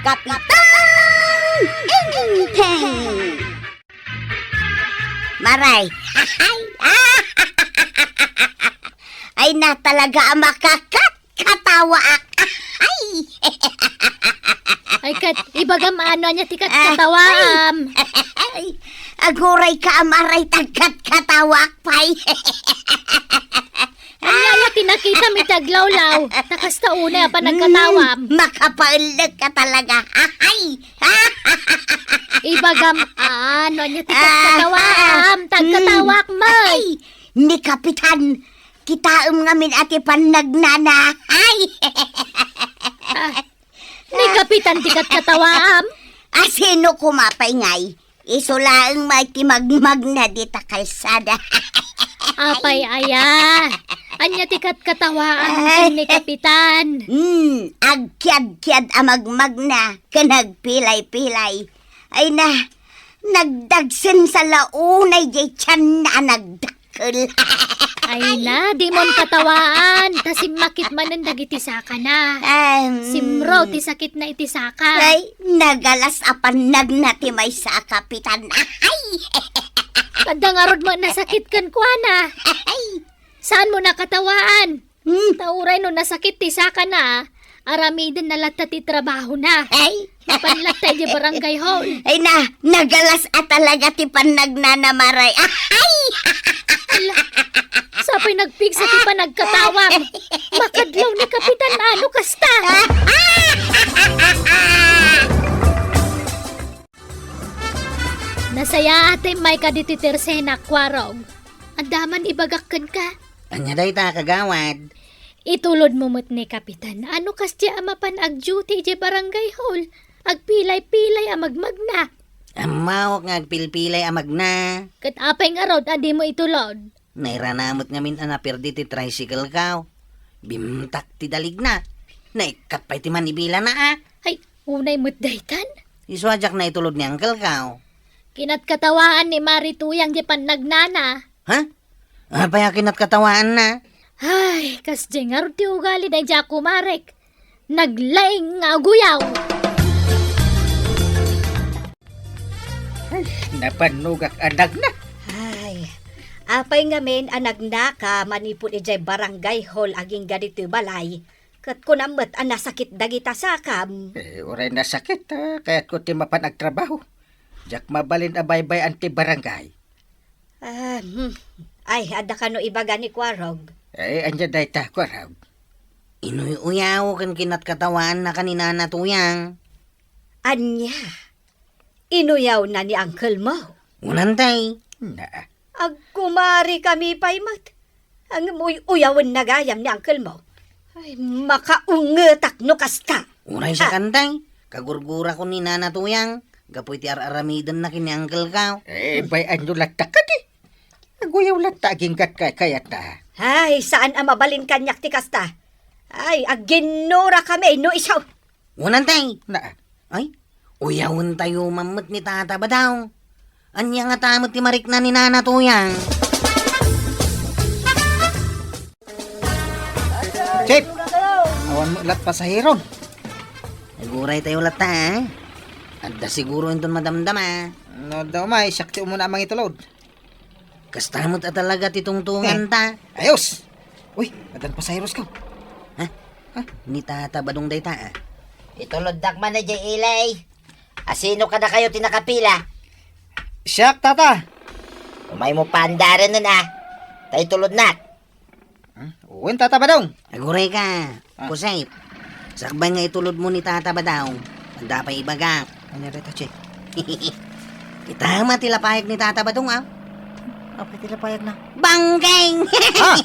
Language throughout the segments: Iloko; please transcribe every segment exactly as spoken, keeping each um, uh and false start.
Kapitan Enteng. Maray. Ay na talaga a makakat-katawaak. Ay. Ay, ket, ibagam ano ania ti katkatawaam. Ay. Aguray ka a maray ta agkatkatawaak pay. Ania, ania ti nakitam iti aglawlaw? Ta kasta unay a panagkatawam. Mm, makapaellek ka talaga. Ay! Ibagam, ano ania ti katkatawaam? Ta agkatawaak met. Ay! Ni Kapitan, kitaem ngamin a ti pannagnana. Ay! Ah, ni Kapitan ti katkatawaam? A sino koma pay ngay? Isu laeng met ti magmagna dita kalsada. Apay aya? Ania ti katkatawaam ken ni Kapitan? Hmm, agkiadkiad a magmagna ken agpilay-pilay. Ay na, nagdagsen sa launay diay tianna a nagdakkel. Ay na, dimon katawaan, ta simmakit manen dagiti sakana. Em. Simro ti sakitna iti saka. Ay, nagalas a pannagna ti maysa a kapitan. Ay! Adda ngarud met nasakit kenkuana. Ay! Saanmo a katawaan? Hmm. Ta uray no nasakit ti sakana, aramidenna latta ti trabahona. Ay. Mapan latta idiay barangay hall. Ay na, nagalas a talaga ti pannagnana, Maray. Ay! Ala, sapay nagpigsa ti panagkatawam. Makadlaw ni Kapitan ano kasta. Nasayaat ti immayka ditoy tersena, Kuarog. Adda man ibagak kenka. Ania dayta, kagawad? Itulodmo met ni Kapitan a no kasdiay a mapan agduty idiay barangay hall, agpilay-pilay a magmagna. Ammok nga agpilpilay a magna. Ket apay ngarud a dimo itulod? Nairana met ngamin a naperdi ti tricycle-ko. Bimtak ti daligna. Naikkat pay ti manibilana, a. Ay, unay met daytan? Isu a diak naitulod ni uncle-ko. Kinatkatawaan ni Mari Tuyang ti pannagnana. Ha? Apay a kinatkatawaanna? Ay, kasdiay ngarud ti ugalida idiay kumarek. Naglaing nga aguyaw. Ay, napannugak a nagna. Ay, apay ngamin a nagnaka manipud idiay barangay hall agingga ditoy balay? Ket kunam met a nasakit dagita sakam. Eh, uray nasakit, a, kayatko ti mapan agtrabaho. Diak mabalin a baybay-an ti barangay. Ah, hmm. Ay, adda kano ibaga ni Kuarog? Eh, ania dayta, Kuarog? Inuy-uyaw ken kinatkatawaanna ka ni Nana Tuyang. Ania? Inuyawna ni uncle-mo? Unantay. Na. Agkumarikami pay met. Ngem uy-uyawenna gayam ni uncle-mo. Ay, makaungetak no kasta. Uray, ah, sakantay. Kagurgurakon ni Nana Tuyang. Gapu iti ar-aramidenna ken ni uncle-ko. Eh, bay-anyo latta kadi. Aguyaw latta aginggat kaykayatna. Ay, saan a mabalin kaniak ti kasta. Ay, agginnurakami no isu. Unantay. Na. Ay, uyawentayo man met ni Tata Badong. Ania ngata met ti marikna ni Nana Tuyang? Chief, awan met la pasaherom. Aguraytayo latta, a. Adda siguro inton madamdama. No, adda umay, siak ti umuna a mangitulod. Kasta met a talaga ti tungtunganta. Eh, ayos! Uy, addan pasaherosko. Ha? Ha? Ni Tata Badong dayta, a. Ituloddak man idiay ili. A sino kadakayo ti nakapila? Siak, Tata. Umaymo paandaranen, a. Ta itulodnak. Hmm? Wen, Tata Badong. Agurayka, ah, Jose. Sakbay nga itulodmo ni Tata Badong, adda pay ibagak. Ania dayta, Chief? Kita met ti lapayag ni Tata Badong, a. Apay ti lapayagna? Bangkeng! Ah!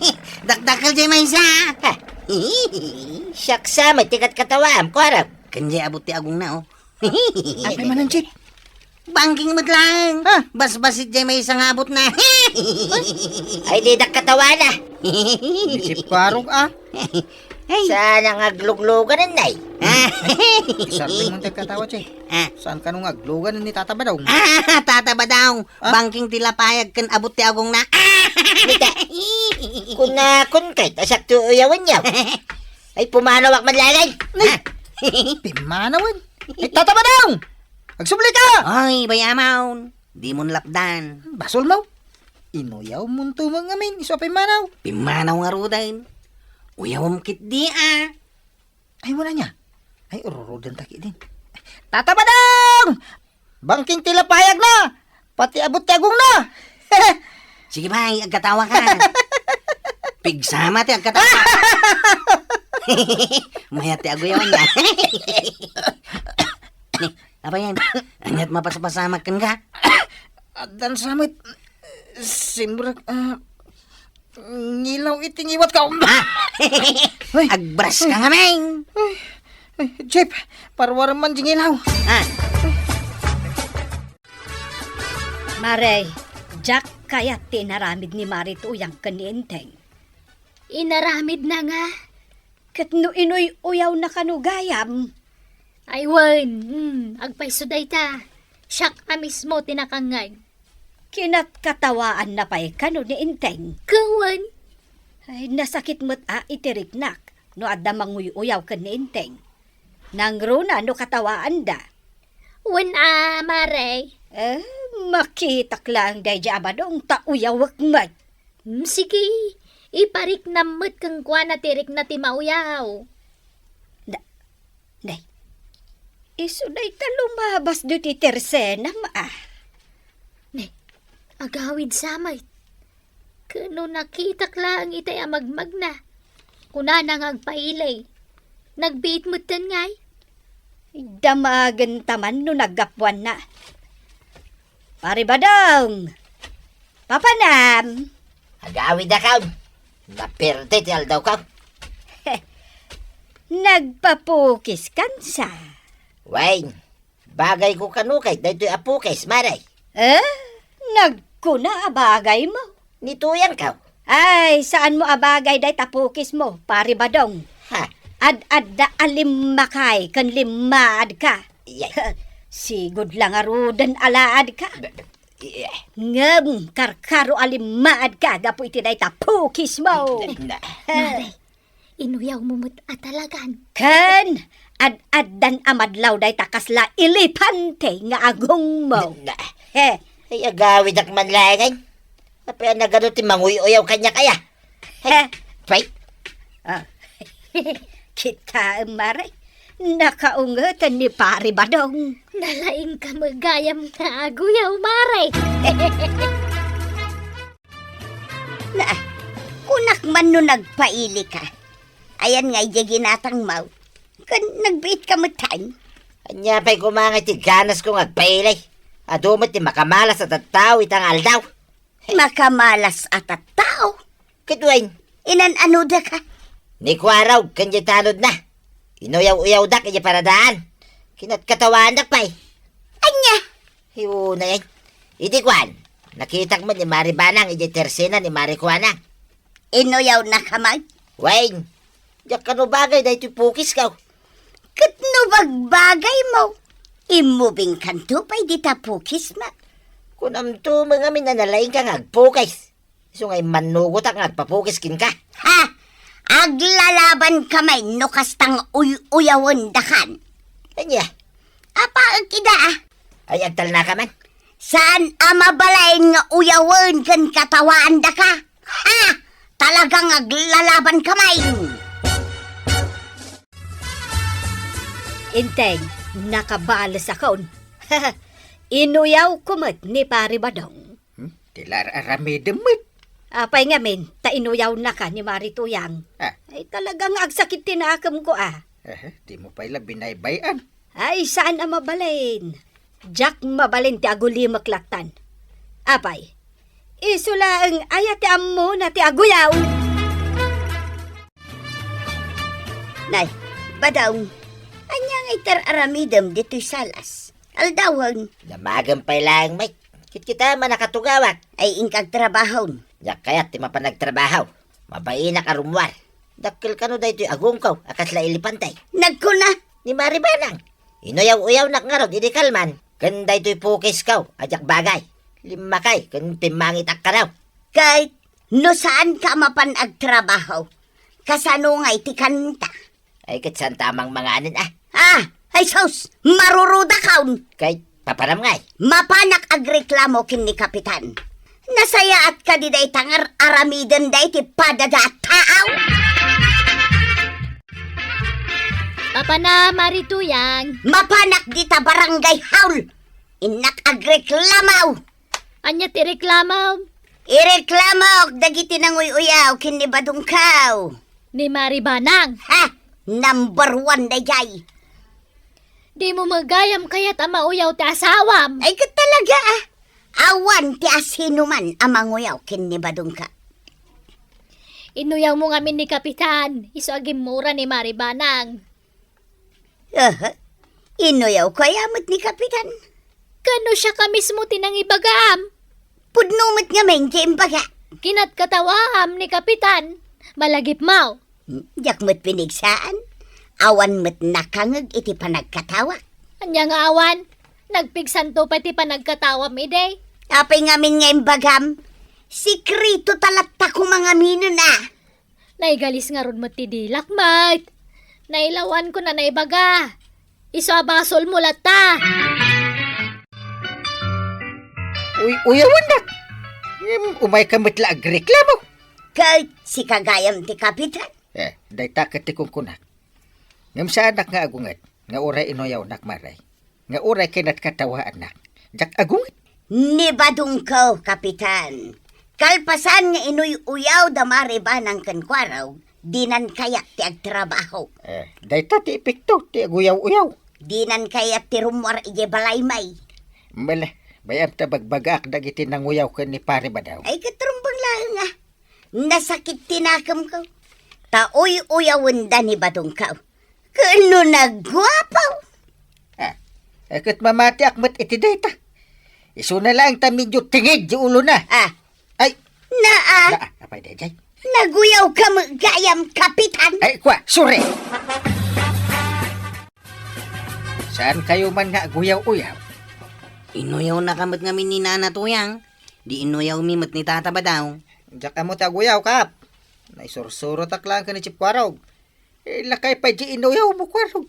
Dakdakkel diay maysa! Ha? Siak sa met ti katkatawaam, Kuarog. Ken diay abut ti agongna, o. Apay manen, Chief? Bangkeng met laeng. Ah. Basbasit diay maysa nga abutna. Ay, didak katawana. Ni Chief Kuarog, a. Ay. Saan nga aglugluganen, nay? Isardeng mo ti katawa, Chief. Ah. Saan kano nga agluganen ni Tata Badong? Ah, Tata Badong. Ah? Bangkeng ti lapayag ken abut ti agongna. Mita. Kunakon kay, ta siak ti uyawenyo. Ay, pumanawak man laeng. Nay! Ah. Pimmanawen? Ay, Tata Badong! Agsubli ka! Ay, bay-am, dimon lapdan. Basol mo? Inuyawmonto met ngamin, isu a pimmanaw. Pimmanaw ngaruden. Uyawem ketdi a. Ay, wala niya. Ay, ururuden ta ketdin. Tata Badong! Bangking ti lapayag na! Pati abut ti agong na! Sige, bay, agkatawa ka. Pigsama ti agkatawa. Mayat ti aguyaw na. Ni, apa yan? Anyat mapasapasamak ka? Addan sa met. Simrek, ah, ngilaw iti ngiwat ka. Ah! Ay. Agbras ka nga, meng. Ay, ay, Jeff, parwarem man di ngilaw. Ah. Mare, diak kayat ti inaramid ni Mari Tuyang ken ni Enteng. Inaramidna nga? Ket no inuy-uyawna kano gayam? Ay, wen, mm, agpayso dayta. Siak a mismo ti nakangngeg. Kinatkatawaanna pay kano ni Enteng? Ket wen. Ay, nasakit met a iti riknak no adda manguy-uyaw ken ni Enteng. Nangruna no katawaanda. Wen a, Mare. Eh, makitak laeng daydi a Badong ta uyawek met. Mm, sige, ipariknam met kenkuana ti rikna ti mauyaw. Na, nay, isu dayta lumabas ditoy tersenam a. Nay, agawid sa met. Ket no nakitak laeng itay a magmagna, kunana nga agpaili. Nagbiit metten ngay? Damagenta man no naggapuanna. Pari Badong! Papanam! Agawidakon. Naperde ti aldawko. Nagpapukis kansa? Wen, bagayko kano kay daytoy a pukis, Mare. Eh? Nagkuna a bagaymo? Ni Tuyangko. Ay, saanmo a bagay dayta pukismo, Pari Badong. Ha? Ad-adda a limmakay ken limmaadka. Iyay. Sigud la ngaruden a laadka. Be-, be-, iyay. Ngem karkaro a limmaadka gapu iti dayta pukismo. Na, na. Mare, inuyawmo met a talagan. Ken ad-addan a madlaw dayta kasla elepante nga agongmo. Na, na. He. Ay, agawidak man laengen. Apay a nagadu ti manguy-uyaw kaniak aya? He. Pay. Ah. Kitaem, Mare. Nakaungeten ni Pari Badong. Nalaingka met gayam nga aguyaw, Mare. Na, kunak man no nagpailika. Ayan nga idiay ginatangmo. Ken nagbiitka metten. Ania pay koma nga iti ganasko nga agpaili? Adu met ti makamalas a tattao ita nga aldaw. Makamalas a tattao? Ket wen, inan-anodaka? Ni Kuarog ken diay tanodna. Inuyaw-uyawdak idiay paradaan. Kinatkatawaandak pay. Ania? Iwuna yan. Iti kuan, nakitak met ni Mari Banang idiay tersena ni Mari Kuanang. Inuyawnaka met? Wen, diak kano bagay daytoy pukisko. Ket no bagbagaymo, immubingkanto pay dita pukismo. Kunamto met ngamin a nalaingka nga agpukis. Isu nga immannugotak nga agpapukis kenka. Ha? Aglalabanka met no kasta nga uy-uyawendakan. Ania? Apaek ida, a. Ay, agtalnaka man. Saan a mabalin nga uyawen ken katawaandaka? Ha? Talagang aglalabanka met. Enteng, nakabalesakon. Inuyawko met ni Pari Badong. Hmm? Ti la ar-aramidem met. Apay ngamin, ta inuyawnaka ni Mari Tuyang. Ah. Ay, talagang agsakit ti nakemko, a. Eh, dimo pay la binaybay-an. Ay, saan a mabalin. Diak mabalin ti agulimek lattan. Apay, isu laeng aya ti ammona ti aguyaw? Nay, Badong, ania ngay ti ar-aramidem ditoy salas? Aldawen. Damagem pay laeng met. Kitkitaem a nakatugawak. Ay, inka agtrabahom. Diak kayat ti mapan agtrabaho. Mabainak a rummuar. Dakkel kano daytoy agongko a kasla elepante. Nagkuna. Ni Mari Banang. Inuyaw-uyawnak ngarud idi kalman. Ken daytoy pukisko a diak bagay. Limmakay ken pimmangitak kano. Ket no saanka a mapan agtrabaho, kasano ngay ti kanta? Ay, ket saanta a mangmanganen, a. Ah, ay sus, marurudakon. Kay, papanam ngay? Mapanak agreklamo ken ni Kapitan. Nasayaat kadi dayta nga ar-aramiden dayta padada a tao? Papanam, Mari Tuyang. Mapanak dita barangay hall. Innak agreklamo. Ania ti reklamo? Ireklamok dagiti nanguy-uyaw ken ni Badungkaw. Ni Mari Banang. Ha? Number one dayjay. Dimo met gayam kayat a mauyaw ti asawam. Ay, ket talaga, ah. Awan ti asinoman a manguyaw ken ni Badungkaw. Inuyawmo ngamin ni Kapitan, isu a gimmura ni Mari Banang. Aha. Inuyawko aya met ni Kapitan? Ken no siak a mismo ti nangibagaam? Pudno met ngamin ti imbaga. Kinatkatawaam ni Kapitan. Malagipmo. Hmm, diak met pinigsaan. Awan met nakangeg iti panagkatawak. Ania nga awan? Nagpigsanto pay ti panagkatawam idi. Apay ngamin nga imbagam? Sekreto ta latta koma ngaminen, ah. Naigalis ngarud met ti dilak met. Nailawanko a naibaga. Isu a basolmo latta. Uy, uyawennak. Ngem umayka met la agreklamo. Ket sika gayam ti kapitan. Eh, dayta ket ti kunkunak. Ngem saanak nga agunget nga uray inuyawnak, Mari. Nga uray kinatkatawaannak, diak agunget. Ni Badungko, Kapitan. Kalpasan nga inuy-uyaw da Mari Banang ken Kuarog, dinan kayat ti agtrabaho. Eh, dayta ti epekto ti aguyaw-uyaw. Dinan kayat ti rummuar idiay balay, may. Mala, bay-am ta bagbagaak dagiti nanguyaw ken ni Pari Badaw. Ay, ket rumbeng laeng, ah. Nasakit ti nakemko. Ta uy-uyawenda ni Badungko. Ken no nagguapo. Ah, eh, ket mamatiak met iti dayta. Isuna laeng ta medyo tingig ti ulona. Ah. Ay. Naa. Naa, apay dayjay? Naguyawka met gayam, Kapitan. Ay, kua, sorry. Saankayo man nga aguyaw-uyaw? Inuyawnaka met ngamin ni Nana Tuyang. Di inuyawmi met ni Tata Badaw. Diak ammo ti aguyaw, Kap. Naisursurotak laeng ken ni Chief Kuarog. Eh, lakay pay di inuyawmo, Kuarog.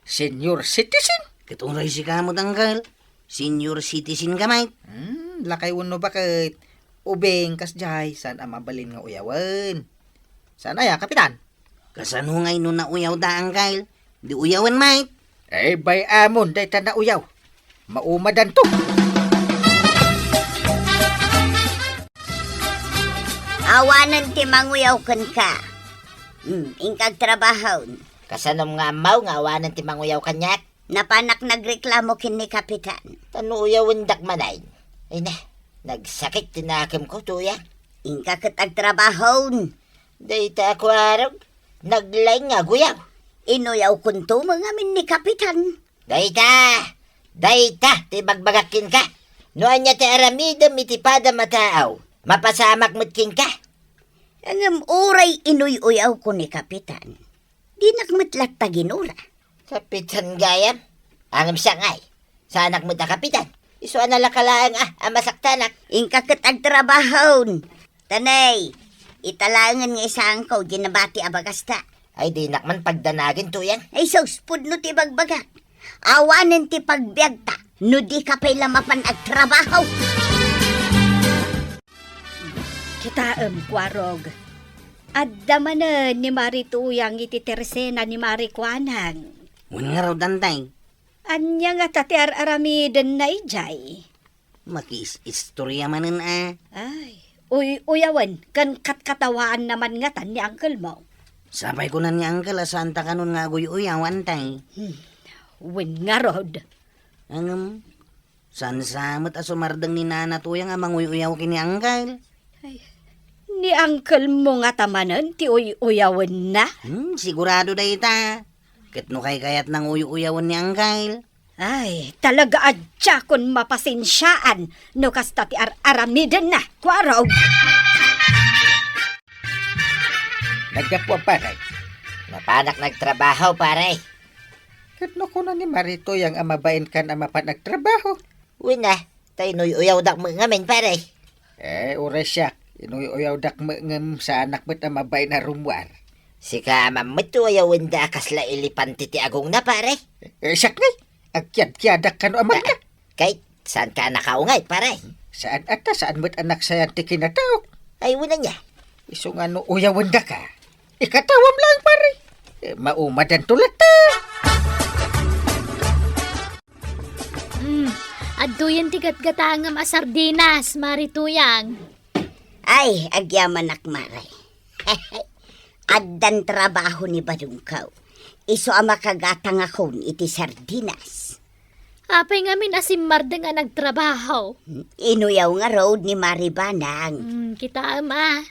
Senior citizen. Ket uray sika met, Uncle. Senior citizen ka met. Hmm, lakay wenno baket. Ubing kasdiay, saan a mabalin nga uyawen. Saan aya, Kapitan? Kasano ngay no nauyawda, Uncle? Di uyawen met. Eh, bay-amon dayta nauyaw. Maumadanto. Awanen ti manguyaw kenka. Hmm, inka agtrabahon. Kasanom nga ammaw nga awanen ti manguyaw kaniak? Napanak nagreklamo ken ni Kapitan. Ta no uyawendak manen. Ay na, nagsakit ti nakemko, Tuyang. Inka ket agtrabahon. Dayta a Kuarog, naglaing nga aguyaw. Inuyawkonto met ngamin ni Kapitan. Dayta, dayta ti ibagbagak kenka. No ania ti aramidem iti padam a taaw, mapasamak met kenka. Ngem uray inuy-uyawko ni Kapitan, dinak met latta ginura. Kapitan gayam? Ngem siak ngay, saanak met a kapitan. Isu a nalaka laeng a, a masaktanak. Inka ket agtrabahon. Tanay, ita laengen nga isaanko diay nabati a bagasta. Ay, dinak man pagdanagen, Tuyang. Ay sus, pudno ti ibagbagak. Awanen ti pagbiagta no dika pay la mapan agtrabaho. Kitaem, Kuarog. Adda manen ni Mari Tuyang iti tersena ni Mari Kuanang. Wen ngarud, Antay. Ania ngata ti ar-aramidenna idiay? Makiis-istorya manen a. Ay, uy-uyawen ken katkatawaanna man ngatan ni uncle mo. Sapay kunan ni uncle a saanta kanon nga aguy-uyaw, Antay. Hmm. Wen ngarud. Ngem, saan sa met a sumardeng ni Nana Tuyang a manguy-uyaw ken ni uncle? Ay, ni uncle mo ngata manen ti uy-uyawenna? Hmm, sigurado dayta. Ket no kaykayatna nga uy-uyawen ni uncle? Ay, talaga a diakon mapasensiaan no kasta ti ar-aramidenna, Kuarog. Naggapuam, pare. Mapanak nagtrabaho, pare. Ket no kuna ni Mari Tuyang a mabainkan a mapan agtrabaho? Wen a, ta inuy-uyawdak met ngamin, pare. Eh, uray siak, inuy-uyawdak met ngem saanak met a mabain a rummuar. Sika man met ti uyawenda a kasla elepante ti agongna, pare. Eh, siak ngay, agkiadkiadak kano a magna. Ah, kay, saanka a nakaungay, pare? Saan ata, saan met a naksayad ti kinataok. Ay, wen ania. Isu nga no uyawendaka, ikatawam laeng, pare. Eh, maumadanto latta. Mm, adtoyen ti gatgatangem a sardinas, Mari Tuyang. Ay, agyamanak, Mare. Addan trabaho ni badongko. Isu a makagatangakon iti sardinas. Apay ngamin a simmardeng a nagtrabaho? Inuyaw ngarud ni Mari Banang. Mm, kitaem a.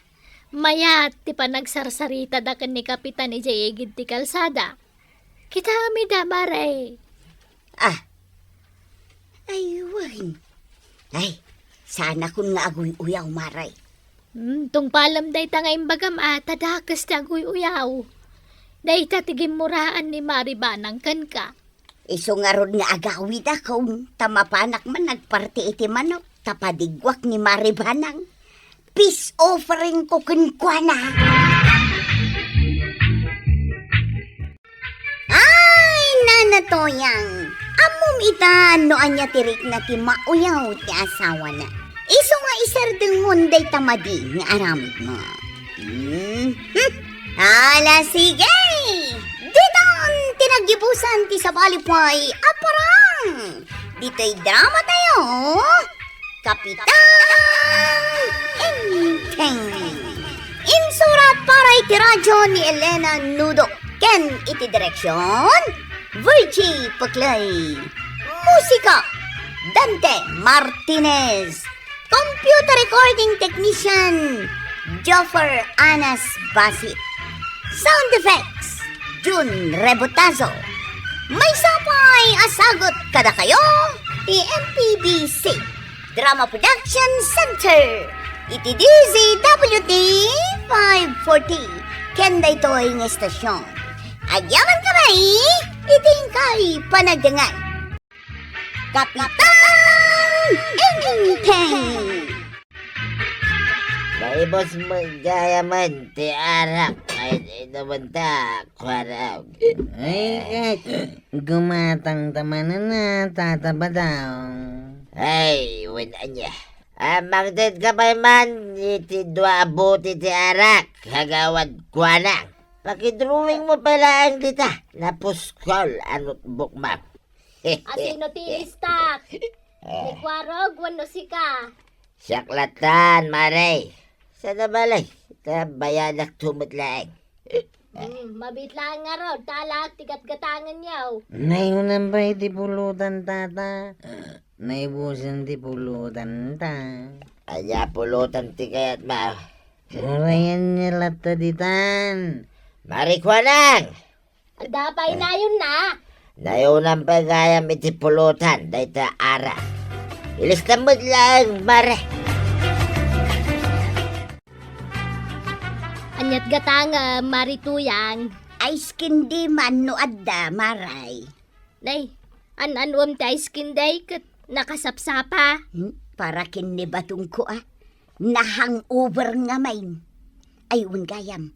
Mayat ti panagsarsarita da ken ni Kapitan idiay igid ti kalsada. Kitaem ida, Mare. Ah. Ay, wen. Ay, saanakon nga aguy-uyaw, Mare. Hmm, tungpalem dayta nga imbagam a ta dakes ti aguy-uyaw. Dayta ti gimmuraan ni Mari Banang kenka. Isu ngarud nga agawidakon, ta mapanak man nagparti iti manok, ta padigguak ni Mari Banang. Peace offering ko kenkuana. Ay, Nana Toyang, ammom ita no ania ti rikna ti mauyaw ti asawana. Isu nga isardengmon dayta madi nga aramidmo. Hmm? Hmm? Ala, sige! Ditan ti naggibusan ti sabali pay a parang! Ditoy drama tayo, Kapitan Enteng. Insurat para iti radyo ni Elena Nudo ken iti direksyon, Virgie Peclay. Musika, Dante Martinez. Computer recording technician, Joffer Anas Basit. Sound effects, Jun Rebotazo. Maysa pay a sagut kadakayo ti M P B C Drama Production Center iti D Z W T five forty ken daytoy nga estasyon. Agyaman kami iti inkay panagdengngeg. Kapitan Enteng! Naibus met gayam ti arak, ay, inumen ta, kuarog. Ay, ket, gumatang ta manen a, Tata Badong. Ay, wen ania. Ah, mangted ka pay man iti dua a bote ti arak, Kagawad Kuanang. Pakidrawing mo pay laeng dita, napuskol a notebook mo. Asino ti ilistak? Ni Kuarog wenno sika? Siak latan, Mare. Saan a balay, ta bayadakto met laeng. Hmm, mabiit laeng ngarud, ta alaek ti gatgatangenyo. Nayonan pay ti pulutan, Tata. Naibusen ti pulutan, ta. Ania pulutan ti kayatmo? Uray ania latta ditan. Mari Kuanang! Adda pay nayonna. Nayonan pay gayam iti pulutan dayta arak. Ilistam met laeng, Mare. Aniat gatangem, Mari Tuyang? Ice candy man no adda, Mare. Nay, an-anuem ti ice candy ket nakasapsapa? Hmm, para ken ni badongko a. Na-hangover ngamin. Ay, wen gayam.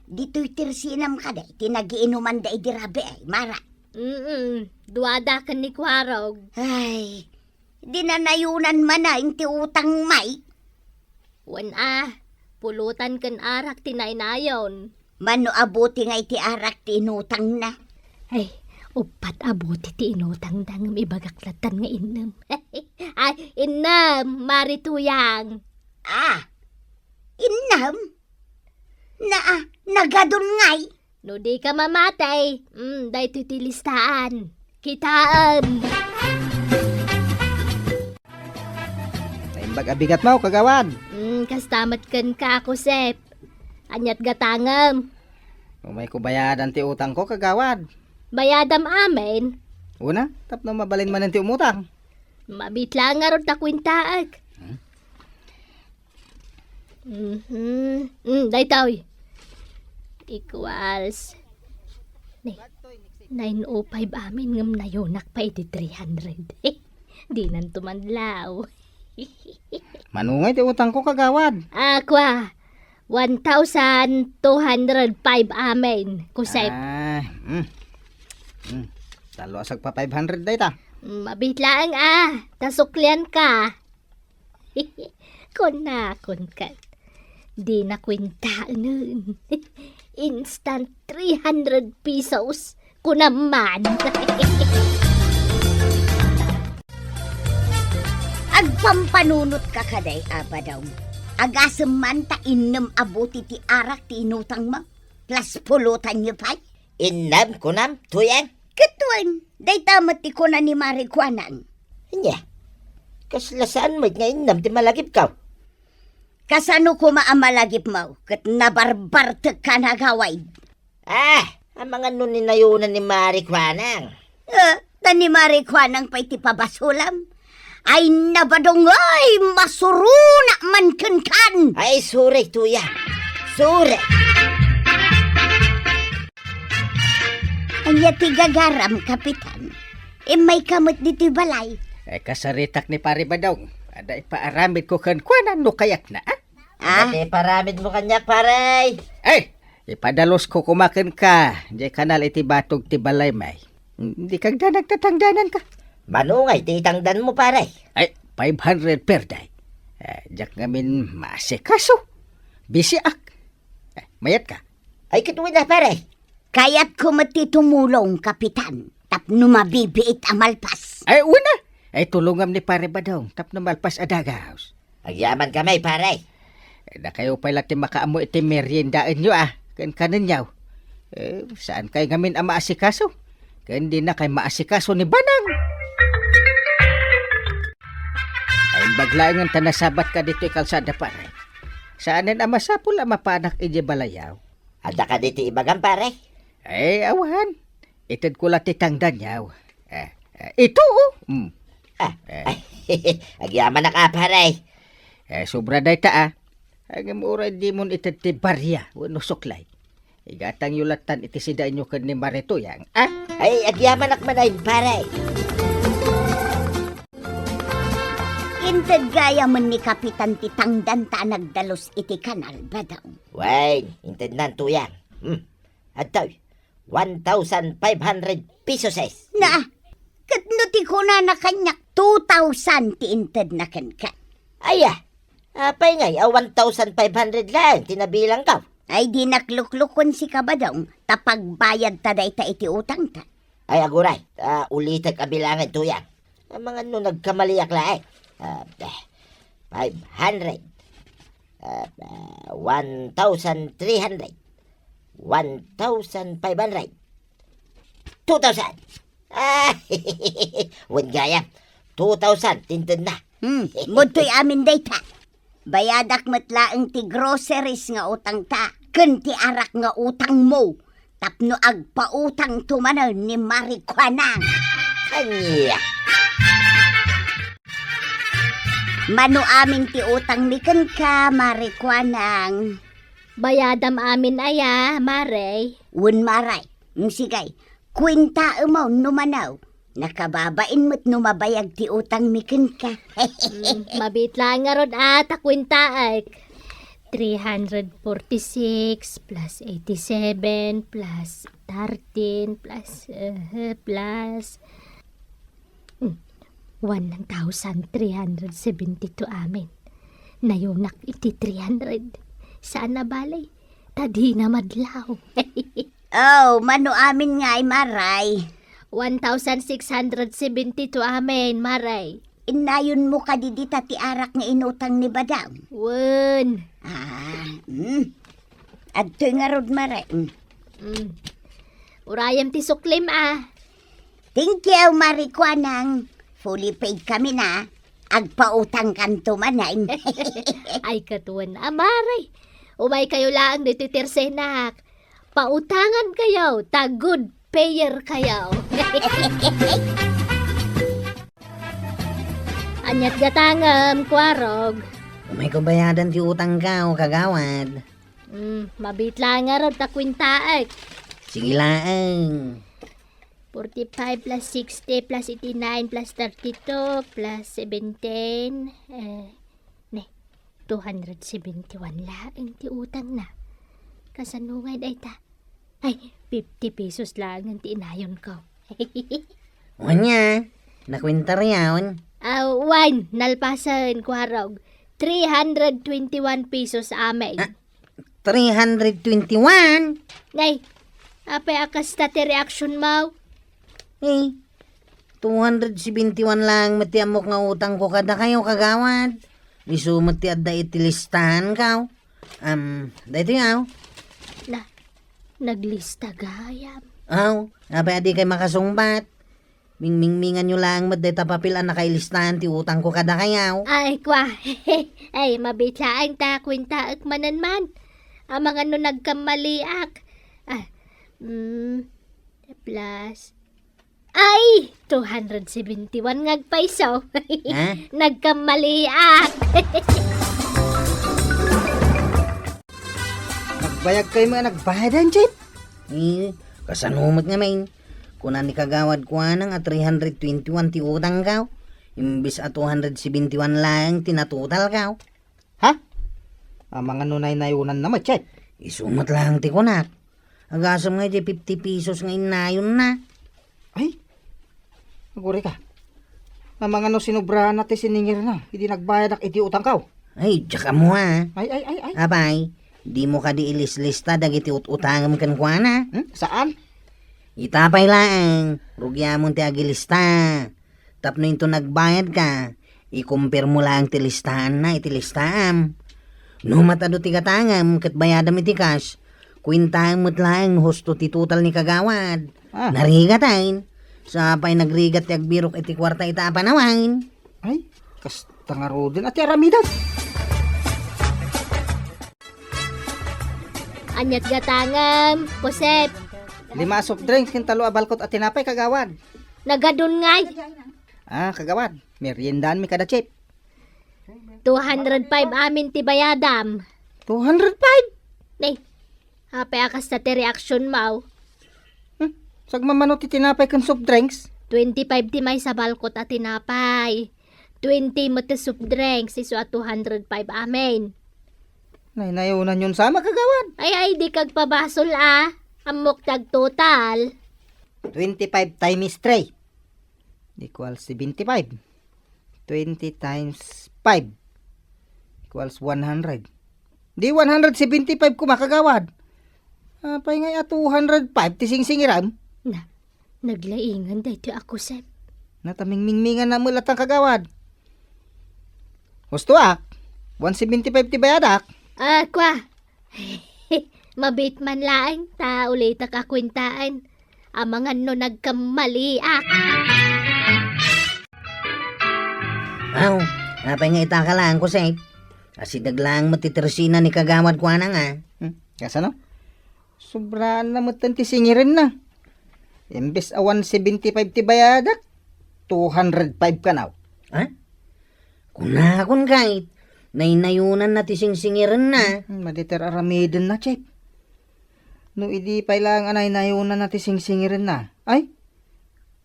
Ditoy tersinam kadi ti nagiinumanda idi rabii, Mare. Mm, duada ken ni Kuarog. Ay, di na nayonan manen ti utangmi. Wen a, pulutan ken arak ti nainayon. Mano a bote nga iti arak ti inutangna? Ay, uppat a bote ti inutangda ngem ibagak lattan nga innem. Ay, innem, Mari Tuyang. Ah, innem? Na, ah, nagadun ngay? No dika mamati, mm, daytoy ti listaan. Kitaem. Naimbag a bigatmo, Kagawad. Mm, kasta met kenka, Josep. Aniat gatangem? Umayko bayadan ti utangko, Kagawad. Bayadam amin? Una, tapno mabalin manen ti umutang. Mabiit laeng ngarud ta kuentaek. Hmm? Mhm. Mm, daytoy. Equals. Ni, nine oh five amin ngem nayonak pay iti three hundred. Dinanto manlaw. Mano ngay ti utangko, Kagawad? Ah, kua. One thousand two hundred five amin, Kusep. Ah, mm. Mm. Talo a sagpa five hundred dayta. Mm, mabit laeng a, ta suklianka. Kunakon ket, dina kuentaenen. Instant three hundred pesos. Kunam man. Agpampanunotka kadi, Badong. Agasem man ta innem a buti ti arak ti inutangmo. Plus pulutanyo pay. Innem, kunam, Tuyang? Ket wen, dayta met ti kuna ni Mari Kuanang. Ania? Kasla saan met nga innem ti malagipko? Kasano koma a malagipmo ket nabarbartekka nga agawid? Ah, amangan no ninayonan ni Mari Kuanang. Eh, ta ni Mari Kuanang pay ti pabasolam. Ay, Badong, ay, masurona man kenkan. Ay, sorry, Tuyang. Sorry. Ania ti gagaram, Kapitan? Immayka met ditoy balay. Eh, kasaritak ni Pare Badong. Adda ipaaramidko kenkuana no kayatna, ah? Ah? Ania ti ipaaramidmo kaniak, pare? Eh, ipadalusko koma kenka, diay kanal iti batog ti balaymi. Dika agdanag ta tangdananka. Mano ngay ti itangdanmo, pare? Ay, five hundred per day. Eh, diak ngamin maasikaso. Bisiak. Eh, mayatka? Ay, ket wen a, pare. Kayatko met ti tumulong, Kapitan, tapno mabibiit a malpas. Ay, wen a. Ay, tulongam ni Pare Badong, tapno malpas a dagus. Agyamankami, pare. Eh, dakayo pay la ti makaammo iti meriendaenyo, ah, ken kanenyo. Eh, saankay ngamin a maasikaso. Ken dinakay maasikaso ni Banang. Ay, imbag laengen ta nasabatka ditoy kalsada, pare. Saanen a masapul a mapanak idiay balayaw. Adda kadi ti ibagam, pare? Eh, awan. Itedko la ti tangdanyo. Eh, eh, ito, oh. Mm. Ah, Eh. Ay, agyamanak a, pare. Eh, sobra dayta, ah. Ngem uray dimon ited ti baria wenno suklay. Igatangyo lattan iti sidaenyo ken ni Mari Tuyang, ah. Ay, agyamanak manen, pare. Inted gayamen ni Kapitan ti tangdanta a nagdalus iti kanal, Badong. Wen, intednan, Tuyang. Hmm. Adtoy, one thousand five hundred pesos. Na, ket no ti kunana kaniak, two thousand ti intedna kenka. Aya, apay ngay a one thousand five hundred laeng ti nabilangko? Ay, dinak luklukon sika, Badong, ta pagbayadta dayta iti utangta. Ay, aguray, ta ulitek a bilangen, Tuyang. Amangan no nagkamaliak laeng. Ah, eh, five hundred. Ah, ah, one thousand three hundred. One thousand five hundred. Two thousand. Ah, wen gayam. Two thousand ti intedna. Hmm, mudtoy amin dayta. Bayadak met laeng ti groceries nga utangta, ken ti arak nga utangmo, tapno agpautangto manen ni Mari Kuanang. Ania? Mano amin ti utangmi kenka, Mari Kuanang. Bayadam amin aya, Mari? Wen, Mari. Mm, sige. Kuentaem no mano. Nakababain met no mabayag ti utangmi kenka. Mm, mabiit laeng ngarud a ta kuentaek. Three hundred forty-six plus eighty-seven plus thirteen plus, eh, plus, hmm, one thousand three hundred seventy-two amin. Nayonak iti three hundred. Saan a bale? Ta dina madlaw. Oh, mano amin ngay, Mari? One thousand six hundred seventy-two amin, Mari. Innayonmo kadi dita ti arak nga inutang ni Badong? Wen. Ah, mm. Adtoy ngarud, Mari. Mm. Mm. Urayem ti suklim, ah. Thank you, Mari Kuanang. Fully paid kami na. Agpautangkanto manen. Ay, ket wen a, Mari. Umaykayo laeng ditoy tersenak. Pautangan kayo, ta good payer kayo. Aniat gatangem, Kuarog? Umayko bayadan ti utangko, kagawad. Mm, mabiit laeng ngarud ta kuentaek. Sige laeng. Forty-five plus sixty plus eighty-nine plus thirty-two plus seventeen, eh, ne. Two hundred seventy-one laeng ti utangna. Kasano ngay dayta? Ay, fifty pesos laengen ti inayonko. Ania, nakuentaryon? Ah, wen, nalpasen, kuarog. Three hundred twenty-one pesos amin. Ah, three hundred twenty-one? Nay, apay a kasta ti reaksyon mo? Eh, two hundred seventy-one laeng met ti ammok nga utangko kadakayo, kagawad. Isu met ti adda iti listahanko. Am, daytoy, aw. Na, naglista gayam. Aw, apay a dikay makasungbat? Mingmingminganyo laeng met dayta papel a nakailistahan ti utangko kadakayo. Ay, kwa. Ay, mabiit laeng ta kuentaek manen man. Amangan no nagkammaliak. Ah, mm, plus. Ay, two hundred seventy-one nga agpayso. Ha? Nagkammaliak. Nagbayag kayo nga nagbayadan, Chief? Eh, kasano met ngamin? Kuna ni Kagawad Kuanang a three hundred twenty-one ti utangko, imbes a two hundred seventy-one laeng ti natotalko. Ha? Amangan no naynayonanna met, Chief? Isu met laeng ti kunak. Agasem nga iti fifty pesos nga innayonna. Ay, agurayka. Amangan no sinobrana ti siningirna idi nagbayadak iti utangko. Ay, diak ammo, a. Ay, ay, ay, ay. Apay, dimo kadi ilislista dagiti ut-utangem kenkuana? Hmm? Saan? Ita pay laeng, rugiamon ti agilista. Tapno inton nagbayadka, ikumpirmo laeng ti listaanna iti listaam. No matado ti gatangem ket bayadam iti cash, kuentaem met laeng no husto ti total ni Kagawad. Ah. Narigaten. Sapay nagrigat ti agbirok iti kuarta ita a panawen. Ay, kasta ngaruden a ti aramidem. Aniat gatangem, Josep? Lima a soft drinks ken talo a balkot a tinapay, Kagawad. Nagadun ngay. Ah, Kagawad, meriendaanmi kada, Chief. Two hundred five amin ti bayadam. Two hundred five? Nay, apay a kasta ti reaksyon mo? Hmm? Sagmamano ti tinapay ken soft drinks? Twenty-five ti maysa balkot a tinapay. Twenty met ti soft drinks, isu a two hundred five amin. Naynayonanyon sama, Kagawad. Ay, ay, dika agpabasol, a. Ammok ti agtotal. Twenty-five times three equals seventy-five. Twenty times five equals one hundred. Di one hundred seventy-five koma, Kagawad. Apay ngay a two hundred five ti singsingirem? Na, naglaingan daytoy a Josep. Natamingmingmingan na met latta, Kagawad. Husto, a. One seventy-five ti bayadak. Ah, kwa. Mabiit man laeng ta ulitek a kuentaen. Amangan no nagkammaliak. Aw, apay nga ita ka laeng, Josep? Asideg laeng met ti tersina ni Kagawad Kuanang, a. Hmm, kasano? Sobraanna metten ti singirenna. Imbes a one seventy-five ti bayadak, two hundred five kano. Ha? Kunakon kayat, naynayonanna ti singsingirenna. Hmm, maditer aramidenna, Chief. No idi pay laeng a naynayonanna ti singsingirenna, ay,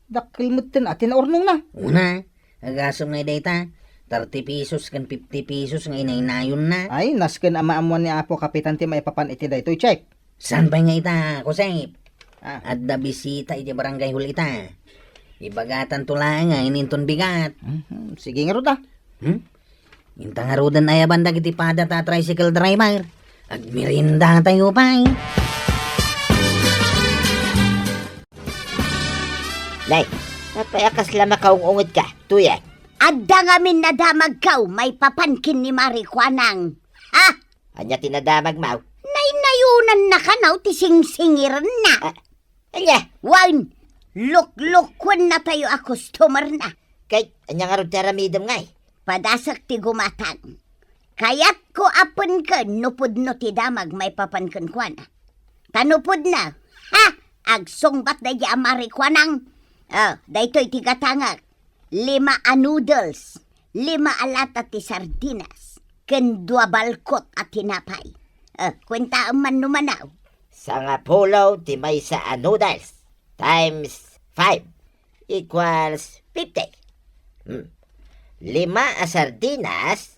dakkel metten a ti naurnongna. Una, agasem nga dayta, thirty pesos ken fifty pesos nga inaynayonna. Ay, nasken a maammoan ni Apo Kapitan ti maipapan iti daytoy, Chief. Saan pay nga ita, Josep? Ah. Adda bisita iti barangay hall ita. Ibagatanto laeng nga ininton bigat. Mhm. Sige ngarud, a. Hmm? Inta ngaruden ayaban dagiti pada ta tricycle driver. Agmeriendatayo pay. Nay, apay a kasla makaung-ungetka, Tuyay? Adda ngamin nadamagko maipapan ken ni Mari Kuanang. Ha? Ania ti nadamagmo? Naynayonanna kano ti singsingirenna. Ah, ania? Wen, luklukuennatayo a customerna. Ket ania ngarud ti aramidem ngay? Padasek ti gumatang. Kayatko a penken no pudno ti damag maipapan kenkuana. Ta no pudno, ha? Agsungbat daydi a Mari Kuanang. Oh, daytoy ti gatangek. Lima a noodles, lima a lata ti sardinas, ken dua balkot a tinapay. Eh, kuentaem man no manaw. Sangapulo ti maysa a noodles times five equals fifty. Hmm. Lima a sardinas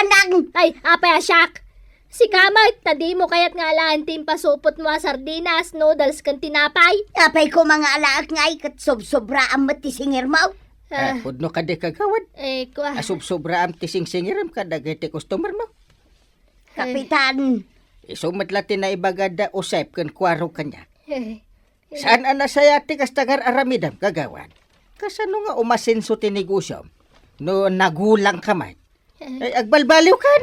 Kuanang! Ay, apay a siak! Sika met, ta dimo kayat nga alaen ti impasupotmo a sardinas, noodles, ken tinapay? Apay koma nga alaek ngay ket sobsobraam met ti singirmo? Ah, Ah, pudno kadi, kagawad? Eh, kua. A sobsobraam ti singsingirem kadagiti customermo? Kapitan. Isu met la ti naibaga da Josep ken Kuaro kaniak. Eh, Saan a nasayaat ti kasta nga ar-aramidem, kagawad? Kasano nga umasenso ti negosyom no nagulangka met? Ay, agbalbaliwkan!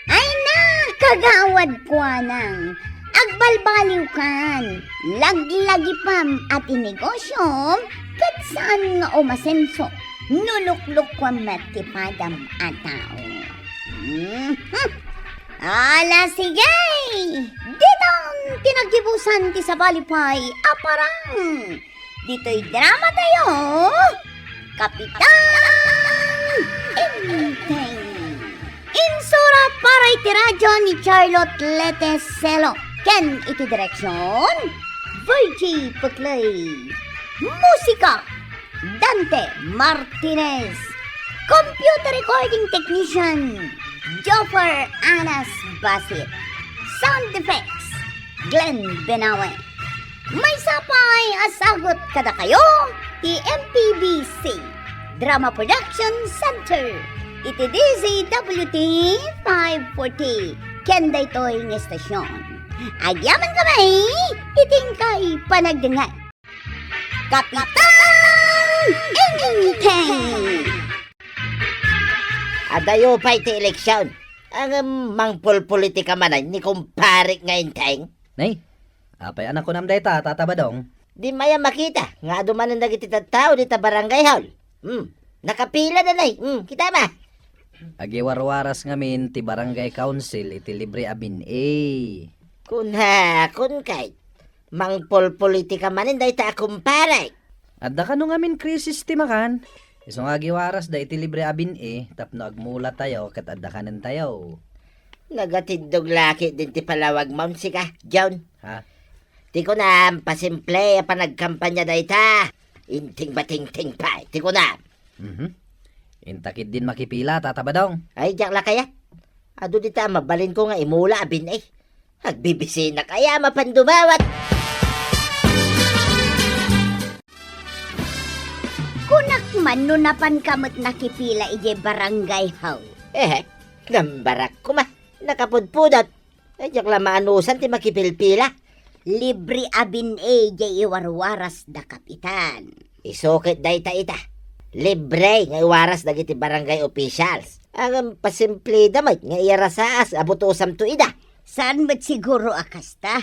Ay na, kagawad, kuanang, agbalbaliwkan. Laglagipam a ti negosyom ket saan nga umasenso no luklukkuam met ti padam a tao. Mhm. Ala, sige! Ditan ti naggibusan ti sabali pay a parang. Ditoy drama tayo, Kapitan Enteng. Insurat para iti radyo ni Charlotte Leteselo ken iti direksyon, Virgie Puclay. Musika, Dante Martinez. Computer recording technician, Joffer Anas Basit. Sound effects, Glenn Benawe. Maysa pay a sagut kadakayo ti M P B C Drama Production Center iti D Z W T five forty ken daytoy nga estasyon. Agyamankami iti inkay panagdengngeg. Kapitan Enteng! Adayo pay ti eleksyon. Ngem mangpolpolitika manen ni kumparek nga Enteng? Nay, apay a nakunam dayta, Tata Badong? Di mayat a makita nga adu manen dagiti tattao dita barangay hall. Hmm, nakapila da, nay. Hmm, kita ma. Agiwarwaras ngamin ti barangay council iti libre a bin-i. Kunakon kay, mangpolpolitika manen dayta a kumparek. Adda kano ngamin krisis ti makan. Isu nga agiwaras da iti libre a bin-i tapno agmulatayo ket adda kanentayo. Nagatiddog la ketdin ti palawagmon sika, John. Ha? Ti kunam, pasimple a panagkampanya dayta. Inting batingting pay, ti kunam. Mhm. Inta ketdin makipila, Tata Badong. Ay, diak la kayat. Adu dita a mabalinko nga imula a bin-i. Agbibisinak aya a mapan dumawat. Kunak man no napanka met nakipila idiay barangay hall. Eh, nambarak koma. Nakapudpudot. Ay, diak la maanusan ti makipilpila. Libre a bin-i diay iwarwaras da kapitan. Isu ket dayta ita. Libre nga iwaras dagiti barangay officials. Ngem pasimpleda met nga iyarasaas a butosamto ida. Saan met siguro a kasta?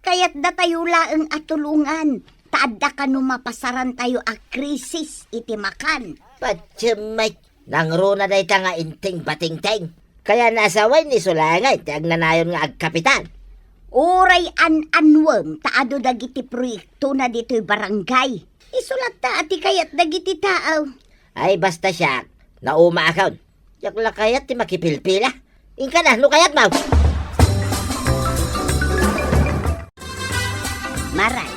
Kayatdatayo laeng a tulongan, ta adda kano mapasarantayo a krisis iti makan. Patiem met, nangruna dayta nga inting batingting. Kayatna a sawen ni Sulangay ti agnanayon nga agkapitan. Uray an-annuem ta adu dagiti proyektona ditoy barangay. Isu latta a ti kayat dagiti tao. Ay, basta siak, naumaakon. Diak la kayat ti makipilpila. Inka na, no kayatmo. Maray,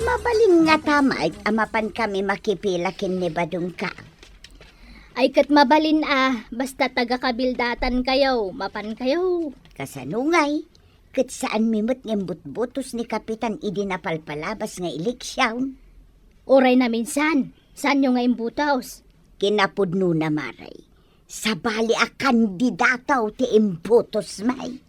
mabalin ngata met a mapankami makipila ken ni Badongko. Ay, ket mabalin a, basta taga-Kabildatankayo, mapankayo. Kasano ngay? Ket saanmi met nga imbutbutos ni Kapitan idi napalpalabas nga eleksion. Uray naminsan, saanyo nga imbutos? Kinapudnona, Maray, sabali a kandidato ti imbutosmi.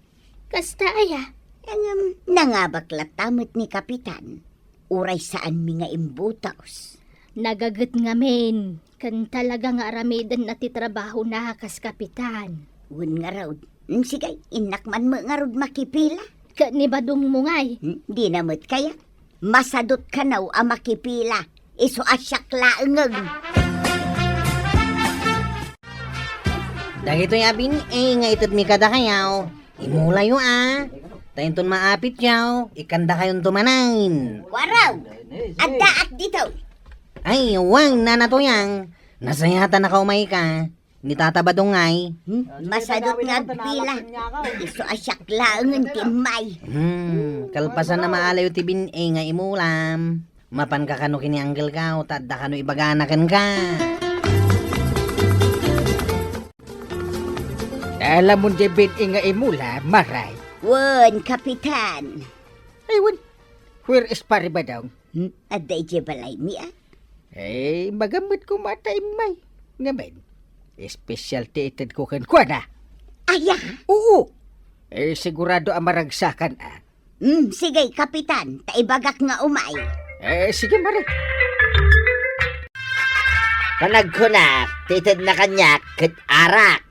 Kasta aya? Ngem, nangabak latta met ni Kapitan. Uray saanmi nga imbutos. Nagaget ngamin, ken talaga nga aramidenna ti trabahona kas kapitan. Wen ngarud. Mm, sige, innak man met ngarud makipila. Ket ni Badongmo ngay? Hmm, dina met kayat. Masadut kano a makipila. Isu a siak laengen. Dagitoy a bin-i nga itedmi kadakayo, imulayo a. Ta inton maapityo, ikkandakayonto manen. Waraw! Addaak ditoy. Ay, wen, Nana Tuyang. Nasayatanaka umayka. Ni Tata Badong ngay. Hmm? Masadut nga agpila. Isu a siak laengen ti immay. Hmm, kalpasan a maalayo ti bin-i nga imulam. Mapanka kano ken ni Uncle Kao, ta adda kano ibagana kenka. Alamon diay bin-i nga imula, Maray? Wen, Kapitan. Ay, wen. Where is Pare Badong? Hmm? Adda idiay balaymi, a? Eh, magammet koma ta immay. Ngamin, espesyal ti itedko kenkuana. Aya? Oo. Eh, sigurado a maragsakan, a. Hmm, sige, Kapitan, ta ibagak nga umay. Eh, sige, Mare. Panagkunak, ti itedna kaniak, ket arak.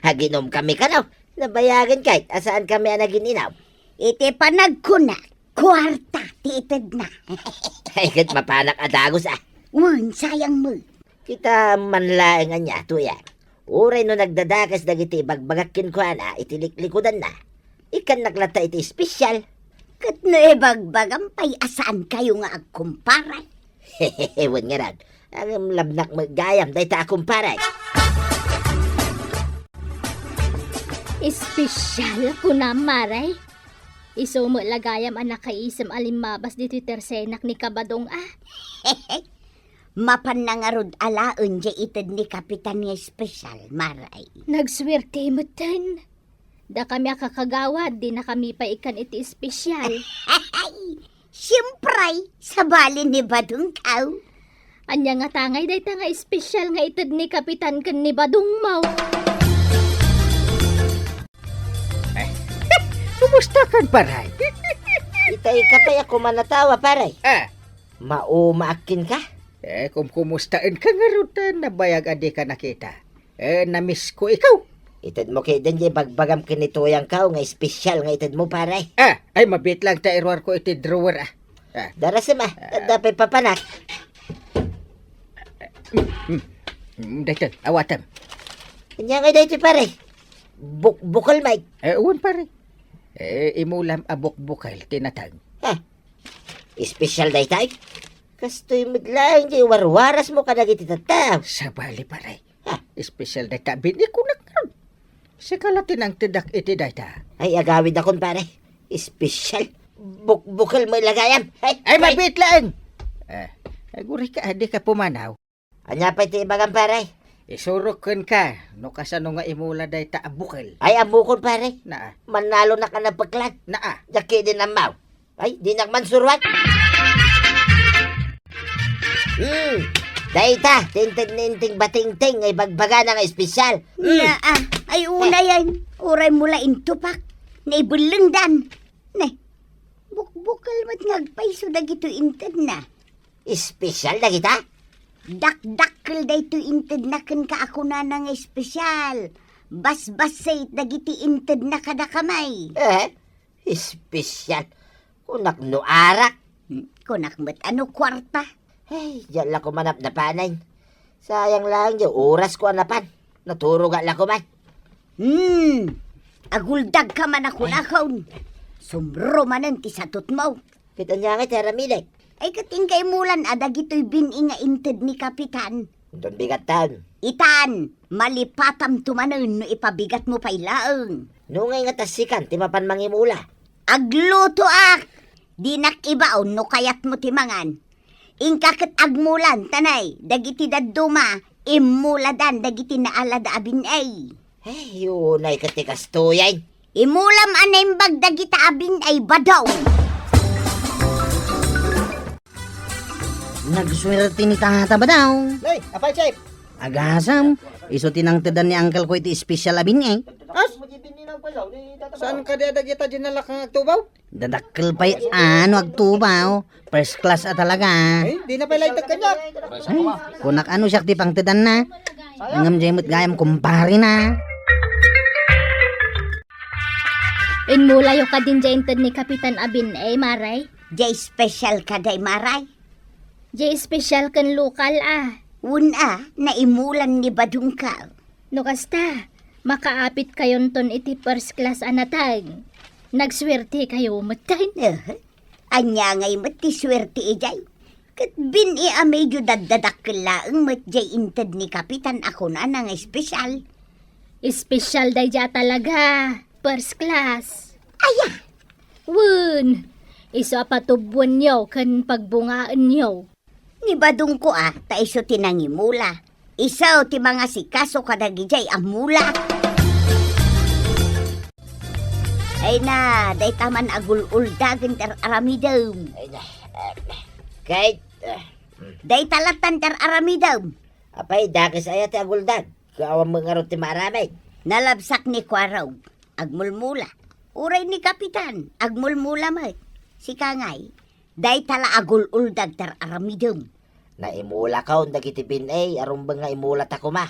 Aginomkami kano? Nabayagen kay, a saankami a nagin-inom? Iti panagkunak, kuarta ti itedna. Ay, ket mapanak a dagus, a. Wen, sayang met. Kita man laeng ania, Tuyang. Uray no nagdadakes dagiti ibagbagak kenkuana iti liklikudanna, ikkannak latta iti espesyal. Ket no ibagbagam pay a saankayo nga agkumpare? Wen ngarud, ngem labnak met gayam dayta a kumpare. Espesyal, kunam, Mare? Isu met la gayam a nakaisem a limmabas ditoy tersenak ni Kabadong, a. Mapanna ngarud alaen diay ited ni Kapitan nga espesyal, Maray. Nagsuerte metten. Dakami a kakagawad, dinakami pay ikkan iti espesyal. Siempre, sabali ni Badong, aw. Ania ngata ngay dayta nga espesyal nga ited ni Kapitan ken ni Badong mo? Eh, kumusta kan, paray? Itay ka pay a kumanatawa, paray. Ah. Maumaak kenka? Eh, kumkumustaen ka ngarud ta nabayag a dika nakita. Eh, namisko ikaw. Itedmo ketdin diay bagbagam ken ni Tuyang, aw, nga espesyal nga itedmo, paray. Ah, ay, mabiit lang ta iruarko iti drawer, a. Ah. Darasem, a. Ah. Adda pay papanak. Mm, mm, daytoy, awatem. Ania ngay daytoy, paray? Buk-, bukal, Mike. Eh, wen, paray. Eh, imulam a bukbukal ti nateng. Ah. Espesyal daytoy? Kastoy met laeng diay warwarasmo kadagiti tattao. Sabali, paray. Ha? Espesyal dayta a bin-i kunak ngarud. Sika la ti nangtedak iti dayta. Ay, agawidakon, pare. Espesyal. Bukbukel met la gayam. Ay, ay, ay. Mabiit laeng. Eh, agurayka, dika pumanaw. Ania pay ti ibagam, pare? Isurok kenka no kasano nga imula dayta a bukel. Ay, ammokon, pare. Naa. Mannalonak a napeklan. Naa. Diak ketdin ammo. Ay, dinak man suruan. Hmm. Dayta, ti inted ni Inting Batingting nga ibagbagana nga espesyal. Hmm. Naa. Ay, unayen. Uray mo la intupak. Naibellengdan. Ne, bukbukel met nga agpayso dagitoy intedna. Espesyal dagita? Dakdakkel daytoy intedna kenka a kunana nga espesyal. Basbassit dagiti intedna kadakami. Eh, espesyal? Kunak no arak. Hmm, kunak met a no kuarta. Ay, diak la ko manapnapanen. Sayang laeng diay orasko a napan. Naturoga la ko man. Hmm. Aguldagka man a kunakon. Sumro manen ti satutmo. Ket ania ngay ti aramidek? Ay, ket inka imulan a dagitoy bin-i nga inted ni Kapitan. Inton bigattan. Itan, malipatamto manen no ipabigatmo pay laeng. No ngay nga ta sikan ti mapan mangimula? Aglutoak! Dinak ibaon no kayatmo ti mangan. Inka ket agmulan, tanay, dagiti dadduma, immuladan dagiti naalada a bin-i. Ay, unay ket ti kastoyen. Imulam a naimbag dagita a bin-i, Badaw. Nagsuerte ni Tata Badaw. Lay, apay, Chef? Agasam, isu ti nangtedan ni uncle ko iti espesyal a bin-i. As? Saan ka di adagita dinalak nga agtubaw? Dadakkel pay a no agtubaw. First class a talaga. Ay, di na pay laitag kaniak. Ay, kunak a no siak ti pangtedanna. Ngem diay met gayam kumparena. Immulayo kadin diay inted ni Kapitan a bin-i, Maray? Diay espesyal kadi, Maray? Diay espesyal ken lokal a. Wen a, naimulan ni Badongko. No kasta, makaapitkayonton iti first class a nateng. Nagsuertekayo metten. Eh, ania ngay met ti suerte idiay? Ket bin-i a medyo daddadakkel laeng met diay inted ni Kapitan a kunana nga espesyal. Espesyal daydiay a talaga, first class. Aya! Wen, isu a patubboenyo ken pagbungaenyo. Ni Badongko a, ta isu ti nangimula. Isu ti mangasikaso kadagidiay a mula. Ay na, dayta man agul-uldagen ti ar-aramidem. Ay na, eh, Kate, eh. Dayta lattan ti ar-aramidem. Apay, dakes aya ti aguldag? Ket awan met ngarud ti maaramid. Nalabsak ni Kuarog, agmulmula. Uray ni Kapitan, agmulmula met. Sika ngay, dayta la agul-uldag ti ar-aramidem. Naimulakon dagiti bin-i a rumbeng nga imulata koma.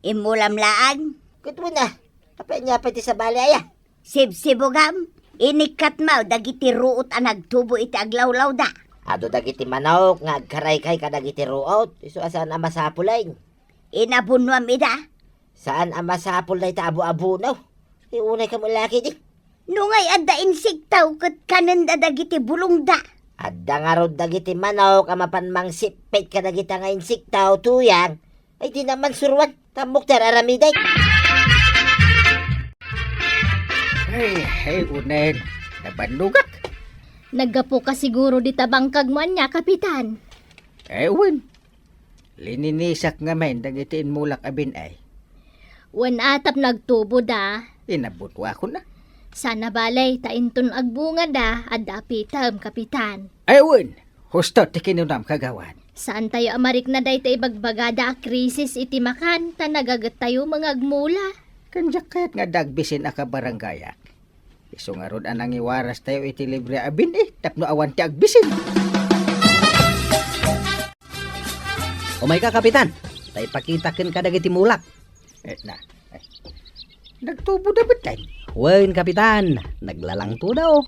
Immulam laeng? Ket wen a, apay ania pay ti sabali aya? Sibsibugam, inikkatmo dagiti ruot a nagtubo iti aglawlawda. Adu dagiti manok nga agkaraykay kadagiti ruot, isu a saan a masapulen. Inabunuam ida? Saan a masapul dayta abu-abuno. Ti unay kam laki di. No ngay adda insekto ket kanenda dagiti bulongda. Adda ngarud dagiti manok a mapan mangsippit kadagita nga insekto, tuyang. Ay, di naman suruan. Tammok ti ar-aramidek. Ay, ay, unen. Nabannogak. Naggapu ka siguro dita bangkag mo ania, Kapitan? Ay, wen. Lininisak ngamin dagiti inmulak a bin-i. Wen a, tapno agtubo da. Inabunuakon a. Sana balay, ta inton agbunga da, adda apitem, Kapitan. Ay, wen, husto ti kinunam, Kagawad. Saantayo a marikna dayta ibagbagada a krisis iti makan, ta nagagettayo nga agmula. Ken diak kayat nga adda agbisin a kabarangayak. Isu ngarud a nangiwarastayo iti libre a bin-i tapno awan ti agbisin. Umayka, Kapitan, ta ipakitak kenka dagiti mulak. Eh, na. Eh. Nagtubo da met, ay. Wen, Kapitan, naglalangto da, oh.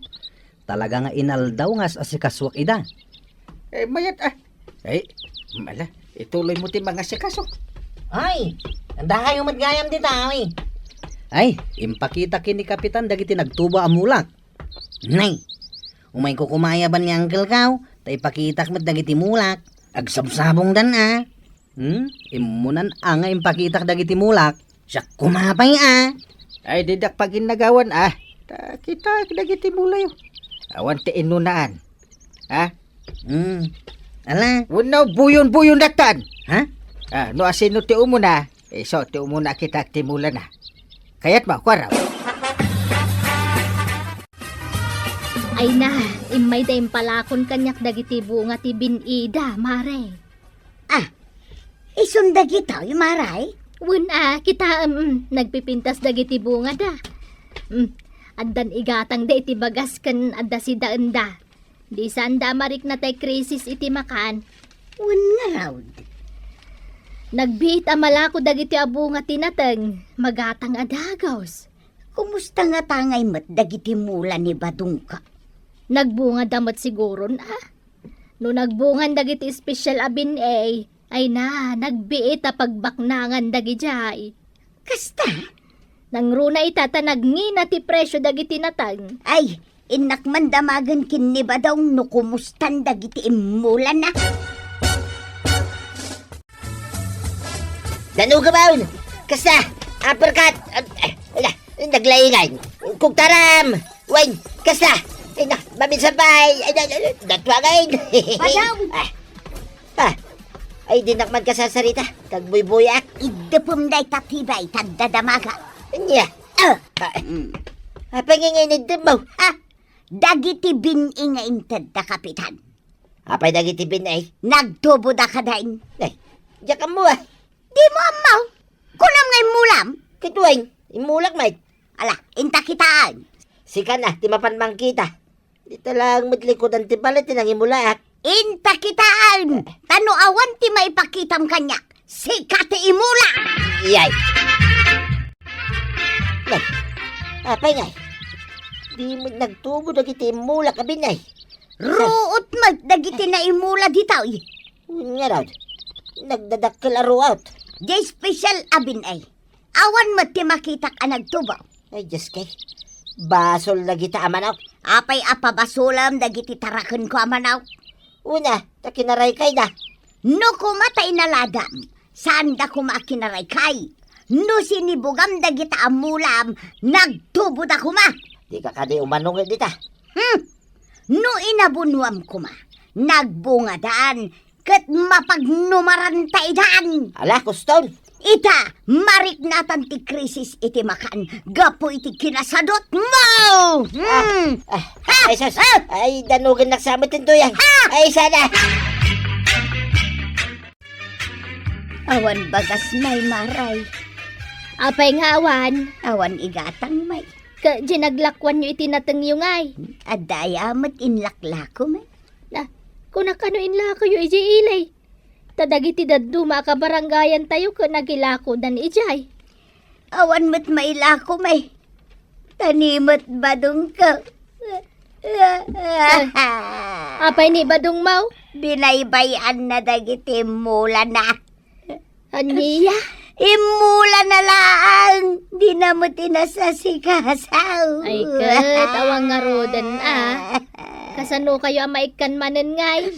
Talaga nga inaldaw nga as-asikasuak ida. Eh, mayat, ah. Ay, mala, ituloy mo ti mangasikaso. Ay, anda kayo met gayam dita, ay. Ay, impakita ken ni Kapitan dagiti nagtubo a mulak. Nay, umayko kumayaban ni Uncle Kao, ta ipakitak met dagiti mulak. Agsabsabongdan a. Hmm? Immunan a nga impakitak dagiti mulak. Siak koma pay a. Ay, didak paginnagawan a. Ta kita dagiti mulayo. Awan ti innunaan. Ha? Hmm. Ala. Wenno buyon-buyon datan. Ha? Ah, no asino ti umuna, isu ti umuna a kitak ti mulana. Kayatmo, kuaraw. Ay na, immay da impalakon kaniak dagiti bunga ti bin-ida, Mare. Ah, isun dagitoy, Mare? Wen a, kitaem, mm, nagpipintas dagiti bungada. Mm, addan igatangda iti bagas ken adda sidaenda. Di saanda a marikna tay krisis iti makan. Wen ngarud. Nagbiit a malako dagiti a bunga ti nateng, magatang a dagus. Kumusta ngata ngay met dagiti mula ni Badongka? Nagbungada met siguron, a? No nagbungan dagiti espesyal a bin-ey, ay na, nagbiit a pagbaknangan dagidiay. Kasta? Nangruna ita ta nagngina ti presio dagiti nateng. Ay, innak man damagen ken ni Badong no kumustan dagiti immulana. Danugam, awn! Kasta! Uppercut! Ah, eh, ala, naglaingan! Kugtaram! Wen, kasta! Ay na, maminsan pa! Ay, ay, ay, natuangan! Badong! Ah, ah, ay, dinak man kasasarita. Tagbuybuyak. Iddepem dayta tibay, tagdadamaga. Nya. Ah, ah, mm. Apay nga nga iniddem mo? Ah, dagiti bin-i nga inted da Kapitan. Apay dagiti bin-i? Nagtubo da kadain. Ay, diak ammo, ah. Di mo ammo? Kunam nga immulam? Ket wen, immulak met. Ala, inta kitaan. Sika na, ti mapan mangkita. Dita laeng met likudan ti balay ti nangimulaak. Inta kitaan. Ta no awan ti maipakitam kaniak, sika ti imula. Iyay. Nay, apay ngay? Di met nagtubo dagiti immulak a bin-i. Ruot met dagiti naimula ditoy. Wen ngarud, nagdadakkel a ruot. Di espesyal a bin-i. Awan met ti makitak a nagtubo. Ay, Dioskay. Basol dagita a manok. Apay a pabasolem dagiti tarakenko a manok? Una, ta kinaraykayda. No koma ta inaladam, saanda koma a kinaraykay. No sinibugam dagita a mulam, nagtuboda koma. Dika kadi umano nga dita. Hmm. No inabunuam koma, nagbungadan, ket mapagnumaran ta idan. Ala, kuston. Ita, mariknatan ti krisis iti makan gapu iti kinasadutmo. Hmm. Ah, ah, ay, sus. Ah! Ay, danugennak sa met ti tuyang. Ah! Ay, sana. Awan bagas, Nay, Maray. Apay nga awan? Awan igatang, May. Ket diay naglakuanyo iti natengyo ngay? Adda aya met inlaklako, May. Na, kunak, ano inlakoyo idiay ili? Ta dagiti dadduma a kabarangayantayo ket nagilakodan idiay. Awan met mailako, May. Ta ni met Badongko. Ah, apay ni Badongmo? Binaybay-anna dagiti immulana. Ania? Immulana laeng, dina met inasasikaso. Ay, ket, awan ngaruden, a. Kasano kayo a maikkan manen ngay?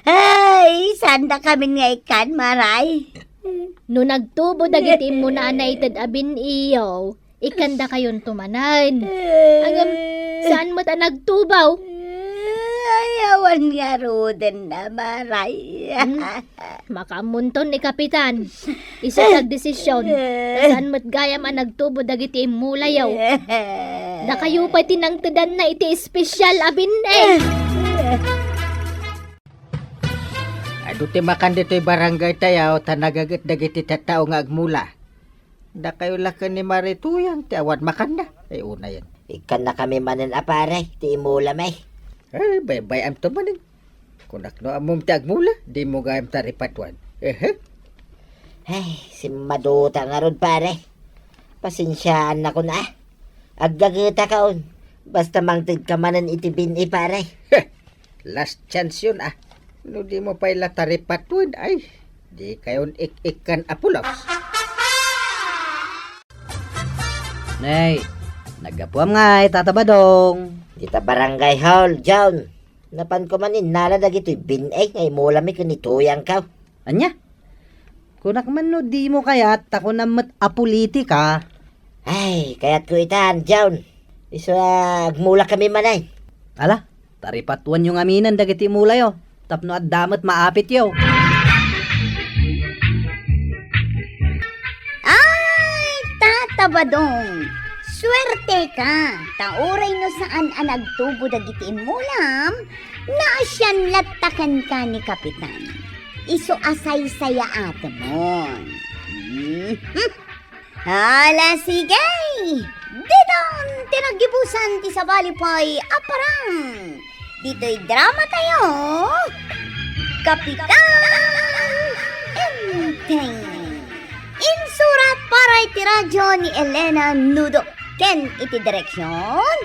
Ay, saandakamin nga ikkan, Maray. No nagtubo dagiti immuna a naited a bin-iyo, ikkandakayonto manen. Ngem, saan met a nagtubo? Ay, awan ngaruden a, Maray. Hmm, makaammonto ni Kapitan. Isu ti agdesisyon. Ta saan met gayam a nagtubo dagiti immulayo. Dakayo pay ti nangtedanna iti espesyal a bin-i. Adu ti makan ditoy barangay tayo, ta nagaget dagiti tattao nga agmula. Dakayo la ken ni Marituyang ti awan makanna. Ay, unayen. Ikkannakami manen a pare, ti imulami. Ay, baybay-amto manen. Kunak no ammom ti agmula, dimo gayam taripatuan. Ehe. Ay, simmaduta ngarud, pare. Pasensiaannakon a. Aggagetakon. Basta mangtedka manen iti bin-i, pare. Heh. Last chance yun, a. No dimo pay la taripatuan, ay, dikayon ik-ikkan a pulos. Nay, naggapuam ngay, Tata Badong. Dita barangay hall, John. Napanko man innala dagitoy bin-i nga imulami ken ni Tuyangko. Ania? Kunak man no dimo kayat, ta kunam met a politika. Ay, kayatko itan, John. Isu a agmulakami manen. Ala, taripatuanyo ngaminen dagiti imulayo, tapno adda met maapityo. ta, Badong, suerteka, ta uray no saan a nagtubo dagiti immulam, naasian latta kenka ni Kapitan. Isu a saysayaatemon. Mhm. Ala, sige! Ditan ti naggibusan ti sabali pay a parang. Ditoy drama tayo, Kapitan Enteng. Insurat para iti radyo ni Elena Nudo ken iti direksyon,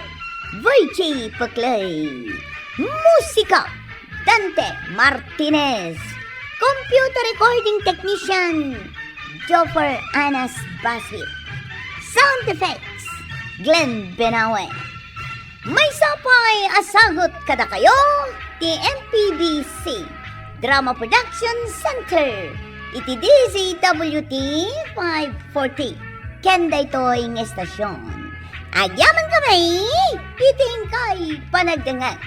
Virgie Peclay. Musika, Dante Martinez. Computer recording technician, Joffer Anas Basit. Sound effects, Glenn Benawe. Maysa pay a sagut kadakayo ti M P B C Drama Production Center iti D Z W T five forty. Ken daytoy nga estasyon, agyaman kami iti inkay panagdengngeg.